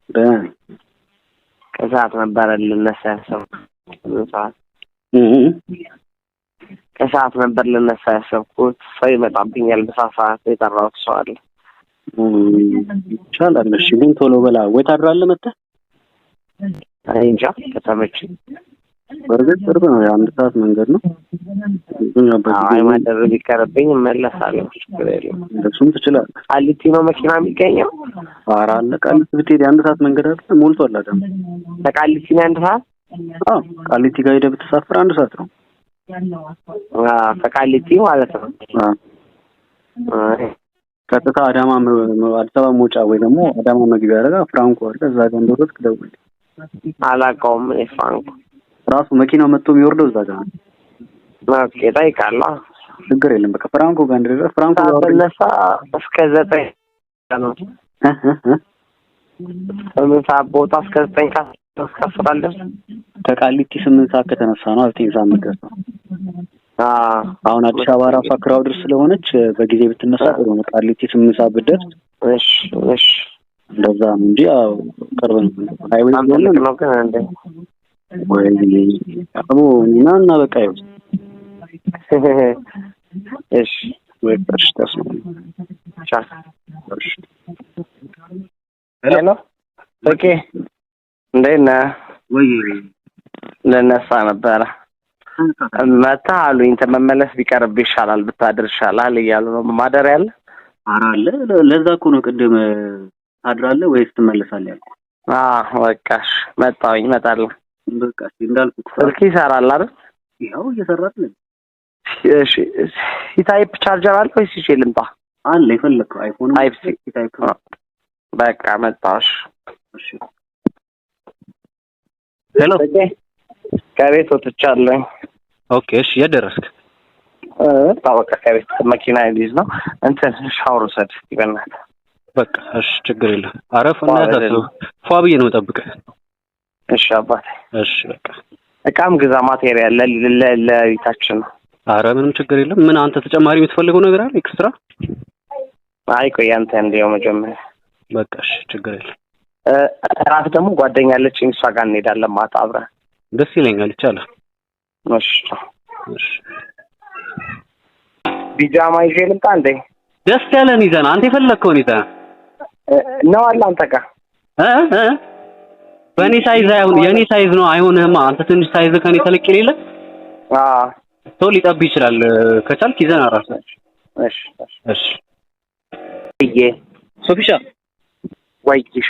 ደህና ነኝ። ከሰዓት ነበረ ልነሳ ያሰብኩት። ሰዓት ከሰዓት ነበር ልነሳ ያሰብኩት። ሰው ይመጣብኛል ምሳ ሰዓት፣ የጠራሁት ሰው አለ። ይቻላል። እሺ፣ ግን ቶሎ በላ ወይ ታድራለህ መተህ? እኔ እንጃ ከተመቸኝ። በእርግጥ ቅርብ ነው፣ የአንድ ሰዓት መንገድ ነው። ግን ያው አይ ማደር ቢቀርብኝ እመለሳለሁ። ችግር የለም። እንደሱም ትችላለህ። ቃሊቲ ነው መኪና የሚገኘው? ኧረ አለ፣ ቃሊቲ ብትሄድ የአንድ ሰዓት መንገድ አለ፣ ሞልቷል። አዳማ ከቃሊቲ ነው አንድ ሰዓት? አዎ፣ ቃሊቲ ጋር ሄደህ ብትሳፍር አንድ ሰዓት ነው። አዎ፣ ከቃሊቲ ማለት ነው። አዎ፣ ቀጥታ አዳማ አዲስ አበባ መውጫ ወይ ደግሞ አዳማ መግቢያ አደረጋ ፍራንኮ አለ። እዛ ጋር እንደወረድክ ደውል። አላውቀውም እኔ ፍራንኮ። ራሱ መኪናው መጥቶ የሚወርደው እዛ ጋር ነው። Okay፣ እጠይቃለሁ። ችግር የለም። በቃ ፍራንኮ ጋር እንደደረስክ ፍራንኮ ጋር ወርደህ ብነሳ እስከ 9 ነው። 8 ሰዓት ቦታ እስከ 9 እስከ 10 አልደርስም። ከቃሊቲ 8 ሰዓት ከተነሳ ነው 9 ሰዓት የምትደርሰው። አሁን አዲስ አበባ ራሷ crowded ስለሆነች በጊዜ ብትነሳ ጥሩ ነው። ቃሊቲ 8 ሰዓት ብትደርስ። እሺ እሺ፣ እንደዛ ነው እንጂ ያው ቅርብ ነው። Highway በጣም ትልቅ ነው ግን እንዴ። ወይ አቦ እና እና በቃ ይኸው። እሺ ወይ እሺ፣ ተስማሙ። ቻው። Hello okay፣ እንዴት ነህ? ወይ ልነሳ ነበረ መታ አሉኝ። መመለስ ቢቀርብ ይሻላል ብታድር ይሻላል እያሉ ነው። ማደር ያለ? ኧረ አለ። ለዛ እኮ ነው ቅድም ታድራለህ ወይስ ትመለሳለህ ያልኩህ። አዎ በቃ እሺ፣ መጣሁኝ፣ እመጣለሁ። በቃ እሺ፣ እንዳልኩህ ስልክ ይሰራል አይደል? ያው እየሰራ አይደል? እሺ፣ C type charger አለ ወይስ ይዤ ልምጣ? አለ፣ የፈለግከው iPhone Type C። C type። በቃ መጣሁ። እሺ። Hello። ከቤት ወጥቻለሁ። Okay፣ እሺ፣ የት ደረስክ? በቃ ከቤት መኪና ሊይዝ ነው። እንትን ሻወር ውሰድ እስኪ በእናትህ። በቃ እሺ፣ ችግር የለም። አረፍ እና ፏ ብዬ ነው የምጠብቅህ። እሺ አባቴ። እሺ በቃ እቃም ግዛ፣ material ለቤታችን ነው። አረ ምንም ችግር የለም። ምን አንተ ተጨማሪ የምትፈልገው ነገር አለ extra? አይ ቆይ አንተ እንዲያው መጀመሪያ። በቃ እሺ፣ ችግር የለም። እራት ደግሞ ጓደኛ አለችኝ፣ እሷ ጋር እንሄዳለን ማታ አብረን። ደስ ይለኛል፣ ይቻላል። እሺ እሺ። ቢጃማ ይዤ ልምጣ እንዴ? ደስ ያለን ይዘና፣ አንተ የፈለግከውን ይዘና። ነው አለ አንተ ጋር? እ እ በእኔ size አይሆን፣ የኔ size ነው አይሆንህማ። አንተ ትንሽ size ከኔ ተለቅ የሌለ አዎ፣ ሰው ሊጠብ ይችላል። ከቻልክ ይዘና ራስህ። እሺ እሺ። እዬ ሶፊሻ ወይሻ